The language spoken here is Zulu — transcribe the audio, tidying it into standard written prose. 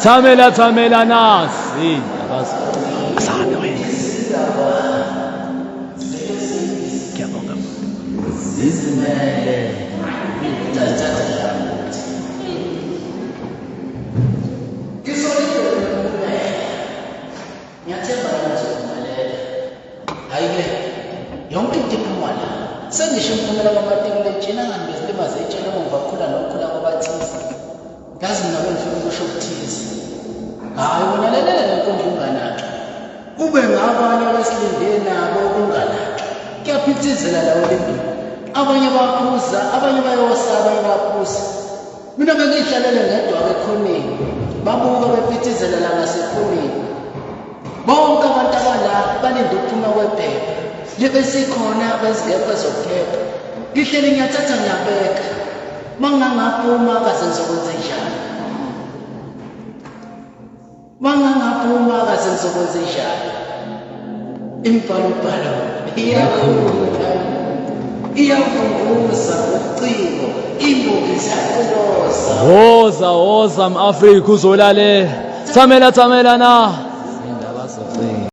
Thamela thamela nasi indaba asahambe wena. Ngiyabonga. Zizimele. Ngiyathemba ngizokumelela. Hayi-ke, yonke into iphuma la. Sengisho imiphumela kwamatikuletsheni angani bezilimaze etsheni emuva kukhula nokukhula kwabathize. Yazi mina bengifuna ukusho okuthize. Hhayi wena lalela le nkundla unganaki. Kube ngabanye abesilinde nabo unganaki. Kuyaphithizela la olindini. Abanye baphuza, abanye bayosa, abanye baphuza. Mina bengiyihlalele ngedwa-ke ekhoneni. Babuka bephithizela la ngasekhoneni. Bonke abantu abala balinde ukuphuma kwephepha. Libe sikhona bezingekho ezokuphepha. Ngihleli ngiyathatha ngiyabeka. Mangangaphuma kaze ngizokwenze njani? Mangangaphuma kaze ngizokwenze njani? Imibhalobhalo iyakhula. Iyavunguza ucingo, imbongi ziyaqokoza. Woza woza mAfrika uzolalela. Thamela thamela na.